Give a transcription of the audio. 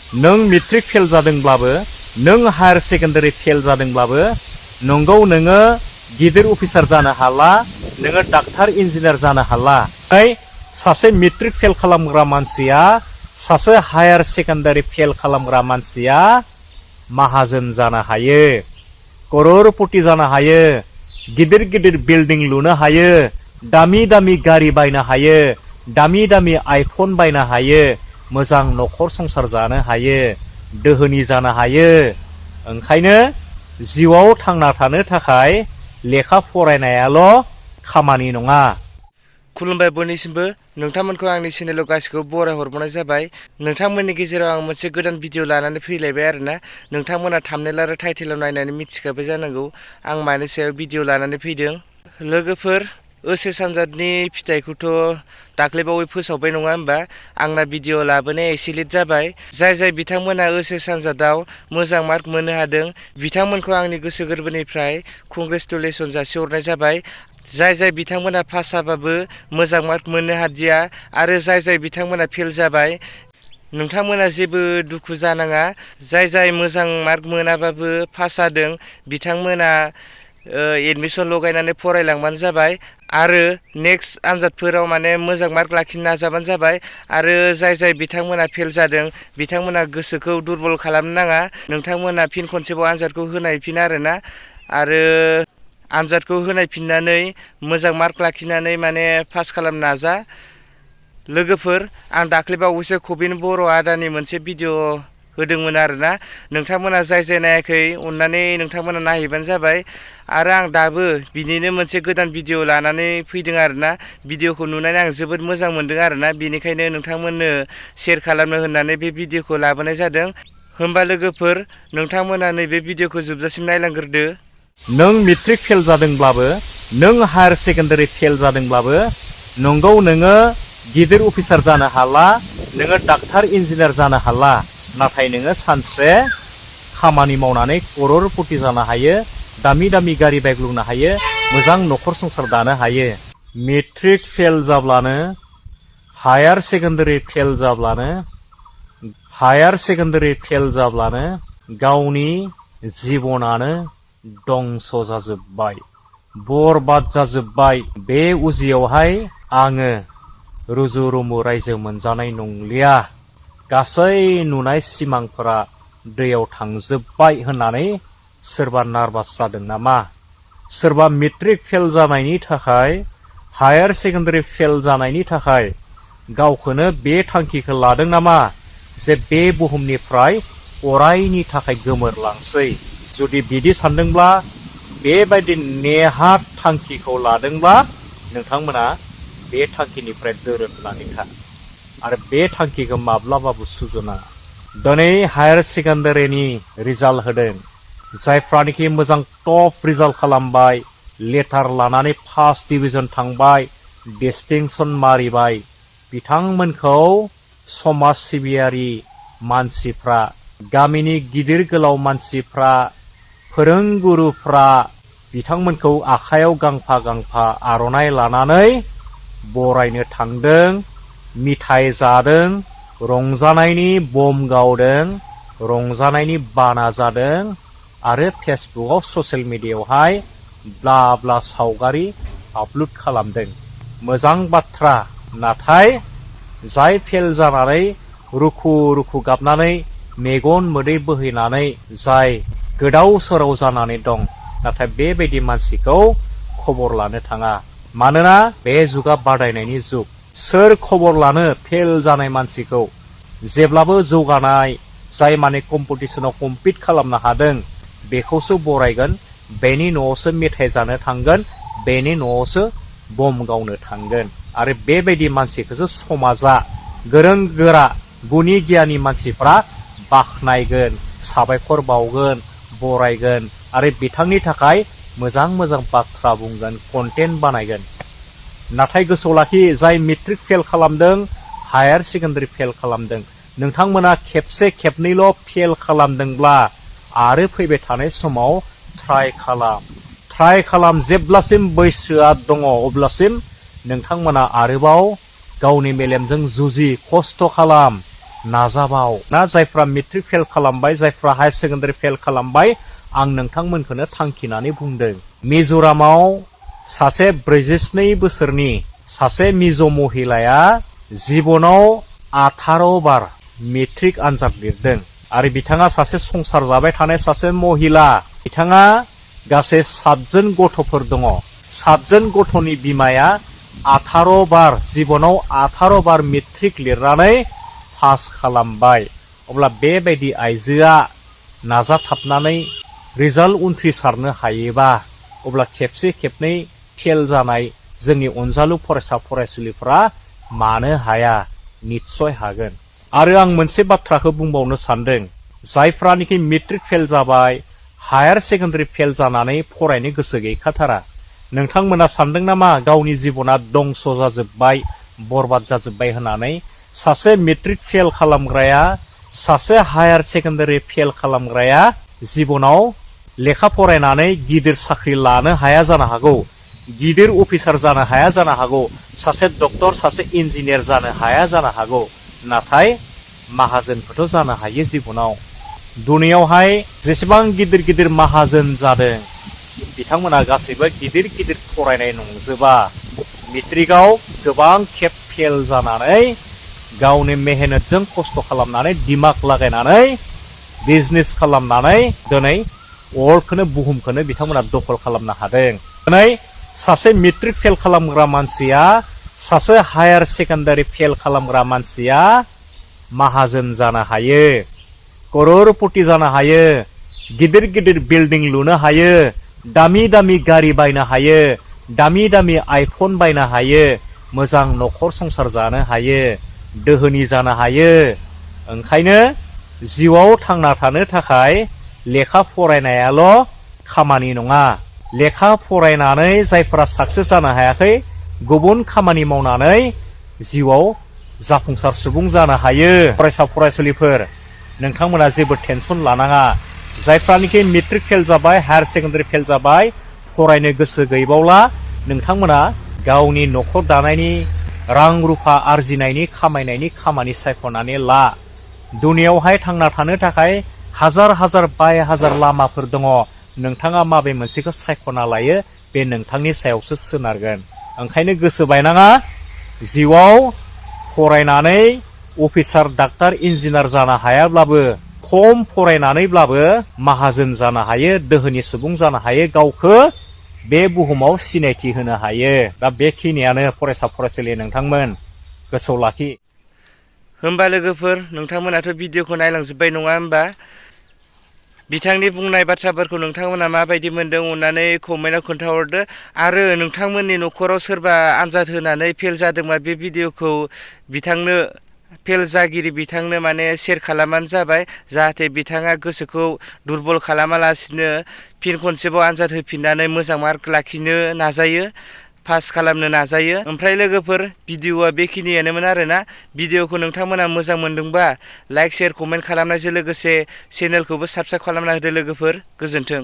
नों matric fail जादोंब्लाबो नों हायार सेकेन्डारि फेल जादोंब्लाबो नंगौ नोङो गिदिर अफिसार जानो हाला, नोङो डाक्टार इन्जिनियार जानो हाला। सासे मेट्रिक फेल खालामग्रा मानसिया, सासे हायार सेकेन्डारि फेल खालामग्रा मानसिया माहाजोन जानो हायो, कररपति जानो हायो, गिदिर गिदिर बिल्डिं लुनो हायो, दामि दामि गारि बायनो हायो, दामि दामि आइफन बायनो हायो, मोजां न'खर संसार जानो हायो, दोहोनि जानो हायो। ओंखायनो जिउआव थांना थानो थाखाय लेखा फरायनायाल' खामानि नङा। खुलुमबाय बयनिसिमबो। नोंथांमोनखौ आंनि चेनेलाव गासिखौबो बराय हरबावनाय जाबाय। नोंथांमोननि गेजेराव आं मोनसे गोदान भिडिअ लानानै फैलायबाय आरोना। नोंथांमोना थाम्बनेल आरो टाइटेलाव नायनानै मिथिखाबाय जानांगौ आं मानि सायाव भिडिअ लानानै फैदों। लोगोफोर, ओएचएस आनजादनि फिथाइखौथ' दाख्लैबावै फोसावबाय नङा होमबा? आंना भिडिअ लाबोनाया एसे लेट जाबाय। जाय बिथांमोना ओएचएस आनजादाव मोजां मार्क मोननो हादों बिथांमोनखौ आंनि गोसो गोरबोनिफ्राय कंग्रेचुलेसन जासिहरनाय जाबाय। जाय बिथांमोना पास जाबाबो मोजां मार्क मोननो हादिया आरो जाय बिथांमोना फेल जाबाय नोंथांमोना जेबो दुखु जानाङा। जाय मोजां मार्क मोनाबाबो पास जादों बिथांमोना एडमिसन लगायनानै फरायलांबानो जाबाय आरो नेक्स्ट आनजादफोराव माने मोजां मार्क लाखिनो नाजाबानो जाबाय। आरो जाय बिथांमोना फेल जादों बिथांमोना गोसोखौ दुरबल खालामनो नाङा। नोंथांमोना फिन खनसेबाव आनजादखौ होनायफिन आरोना। आरो आनजादखौ होनायफिननानै मोजां मार्क लाखिनानै माने पास खालामनो नाजा। लोगोफोर, आं दाख्लैबावैसो कबिन बर' आदानि मोनसे भिडिअ होदोंमोन आरोना। नोंथांमोना जाय नायाखै अननानै नोंथांमोना नायहैबानो जाबाय। आरो आं दाबो बिनिनो मोनसे गोदान भिडिअ लानानै फैदों आरोना। भिडिअखौ नुनानै आं जोबोद मोजां मोनदों आरोना। बेनिखायनो नोंथांमोननो शेयार खालामनो होननानै बे भिडिअखौ लाबोनाय जादों। होमबा लोगोफोर, नोंथांमोना नैबे भिडिअखौ जोबजासिम नायलांग्रोदो। नों मेट्रिक फेल जादोंब्लाबो, नों हायार सेकेन्डारि फेल जादोंब्लाबो नंगौ नोङो गिदिर अफिसार जानो हाला, नोङो डाक्टार इन्जिनियार जानो हाला। नाथाय नोङो सानसे खामानि मावनानै कररपति जानो हायो, दामि दामि गारि बायग्लुंनो हायो, मोजां न'खर संसार दानो हायो। मेट्रिक फेल जाब्लानो, हायार सेकेन्डारि फेल जाब्लानो गावनि जिबनानो दंस जाजोब्बाय, बरबाद जाजोब्बाय। बे उजियावहाय आङो रुजु रुमु रायजो मोनजानाय नंलिया, गासै नुनाय सिमांफोरा दैयाव थांजोब्बाय होननानै सोरबा नार्भास जादों नामा? सोरबा मेट्रिक फेल जानायनि थाखाय, हायार सेकेन्डारि फेल जानायनि थाखाय गावखौनो बे थांखिखौ लादों नामा जे बे बुहुमनिफ्राय अरायनि थाखाय गोमोरलांसै? जुदि बिदि सानदोंब्ला, बेबायदि नेहाथ थांखिखौ लादोंब्ला नोंथांमोना बे थांखिनिफ्राय दोरोदनानै था आरो बे थांखिखौ माब्लाबाबो सुजुनाङा। दिनै हायार सेकेन्डारिनि रिजाल्ट होदों। जायफ्रानोखि मोजां टप रिजाल्ट खालामबाय, लेटार लानानै फार्स्ट डिभिजन थांबाय, डिस्टिंसन मारिबाय, बिथांमोनखौ समाज सिबियारि मानसिफ्रा, गामिनि गिदिर गोलाव मानसिफ्रा, फोरोंगुरुफ्रा बिथांमोनखौ आखायाव गांफा गांफा आर'नाइ लानानै बरायनो थांदों, मिथाइ जादों, रंजानायनि बम गावदों, रंजानायनि बाना जादों आरो फेसबुकआव ससियेल मिडियायावहाय ब्ला ब्ला सावगारि आपल'ड खालामदों। मोजां बाथ्रा। नाथाय जाय फेल जानानै रुखु रुखु गाबनानै मेगन मोदै बोहैनानै जाय गोदाव सोराव जानानै दं, नाथाय बेबायदि मानसिखौ खबर लानो थाङा। मानोना बे जुगा बादायनायनि जुग। सोर खबर लानो फेल जानाय मानसिखौ? जेब्लाबो जौगानाय, जाय माने कम्पिटिसनाव कम्पिट खालामनो हादों बेखौसो बरायगोन, बेनि न'आवसो मेथाइ जानो थांगोन, बेनि न'आवसो बम गावनो थांगोन। आरो बेबायदि मानसिखौसो समाजा, गोरों गोरा गुनि गियानि मानसिफ्रा बाख्नायगोन, साबायखर बावगोन, बरायगोन आरो बिथांनि थाखाय मोजां मोजां बाथ्रा बुंगोन, कन्टेन्ट बानायगोन। नाथाय गोसोआव लाखि, जाय मेट्रिक फेल खालामदों, हायार सेकेन्डारि फेल खालामदों, नोंथांमोना खेबसे खेबनैल' फेल खालामदोंब्ला आरो फैबाय थानाय समाव ट्राइ खालाम। जेब्लासिम बैसोआ दङ अब्लासिम नोंथांमोना आरोबाव गावनि मेलेमजों जुजि, खस्थ' खालाम। नाजाबाव ना जायफ्रा मेट्रिक फेल खालामबाय जायफ्रा हायार सेकेन्डारि फेल खालामबाय आं नोंथांमोनखौनो थांखिनानै बुंदों मिज'रामाव सासे 42 बोसोरनि सासे मिज' महिलाया जिबनाव 18 बार मेट्रिक आनजाद लिरदों आरो बिथाङा सासे संसार जाबाय थानाय सासे महिला बिथाङा गासै 7 जन गथ'फोर दङ 7 जन गथ'नि बिमाया 18 बार जिबनाव 18 बार मेट्रिक लिरनानै पास खालामबाय अब्ला बेबायदि आइजोआ नाजाथाबनानै रिजाल्ट उनथ्रिसारनो हायोबा अब्ला खेबसे खेबनै फेल जानाय जोंनि अनजालु फरायसा फरायसुलिफोरा मानो हाया निस्सय हागोन आरो आं मोनसे बाथ्राखौ बुंबावनो सानदों जायफ्रानोखि मेट्रिक फेल जाबाय हायार सेकेन्डारि फेल जानानै फरायनो गोसो गैखाथारा नोंथांमोना सानदों नामा गावनि जिबना दंस जाजोब्बाय बरबाद जाजोब्बाय होननानै सासे मेट्रिक फेल खालामग्राया सासे हायार सेकेन्डारि फेल खालामग्राया जिबनाव लेखा फरायनानै गिदिर साख्रि लानो हाया जानो हागौ गिदिर अफिसार जानो हाया जानो हागौ सासे डक्टर सासे इन्जिनियार जानो हाया जानो हागौ नाथाय माहाजोनखौथ' जानो हायो जिबनाव दुनियावहाय जेसेबां गिदिर गिदिर माहाजोन जादों बिथांमोना गासैबो गिदिर गिदिर फरायनाय नंजोबा मेट्रिकआव गोबां खेब फेल जानानै गावनि मेहनतजों खस्थ' खालामनानै दिमाग लागायनानै बिजनेस खालामनानै दिनै वर्ल्डखौनो बुहुमखौनो बिथांमोना दखल खालामनो हादों दिनै सासे मेट्रिक फेल खालामग्रा मानसिया सासे हायार सेकेन्डारि फेल खालामग्रा मानसिया माहाजोन जानो हायो कररपति जानो हायो गिदिर गिदिर बिल्डिं लुनो हायो दामि दामि गारि बायनो हायो दामि दामि आइफन बायनो हायो मोजां न'खर संसार जानो हायो दोहोनि जानो हायो ओंखायनो जिउआव थांना थानो थाखाय लेखा फरायनायाल' खामानि नङा लेखा फरायनानै जायफोरा साक्सेस जानो हायाखै गुबुन खामानि मावनानै जिउआव जाफुंसार सुबुं जानो हायो फरायसा फरायसुलिफोर नोंथांमोना जेबो टेनसन लानाङा जायफ्रानोखि मेट्रिक फेल जाबाय हायार सेकेन्डारि फेल जाबाय फरायनो गोसो गैबावला नोंथांमोना गावनि न'खर दानायनि रां रुफा आरजिनायनि खामायनायनि खामानि सायख'नानै ला दुनियावहाय थांना थानो थाखाय हाजार हाजार बाय हाजार लामाफोर दङ नोंथाङा माबे मोनसेखौ सायख'ना लायो बे नोंथांनि सायावसो सोनारगोन ओंखायनो गोसो बायनाङा जिउआव फरायनानै अफिसार डाक्टार इन्जिनियार जानो हायाब्लाबो खम फरायनानैब्लाबो माहाजोन जानो हायो दोहोनि सुबुं जानो हायो गावखौ बे बुहुमाव सिनायथि होनो हायो दा बेखिनियानो फरायसा फरायसुलि नोंथांमोन गोसोआव लाखि होमबा लोगोफोर नोंथांमोनाथ' भिडिअखौ नायलांजोब्बाय नङा होमबा बिथांनि बुंनाय बाथ्राफोरखौ नोंथांमोना माबायदि मोनदों अननानै कमेन्टआव खोन्थाहरदो आरो नोंथांमोननि न'खराव सोरबा आनजाद होनानै फेल जादोंबा बे भिडिअखौ बिथांनो फेल जागिरि बिथांनो माने शेयार खालामबानो जाबाय जाहाथे बिथाङा गोसोखौ दुरबल खालामालासिनो फिन खनसेबाव आनजाद होफिननानै मोजां मार्क लाखिनो नाजायो पास खालामनो नाजायो ओमफ्राय लोगोफोर भिडिअआ बेखिनियानोमोन आरोना भिडिअखौ नोंथांमोना मोजां मोनदोंबा लाइक शेयार कमेन्ट खालामनायजों लोगोसे चेनेलखौबो साबस्क्राइब खालामना होदो लोगोफोर गोजोन्थों।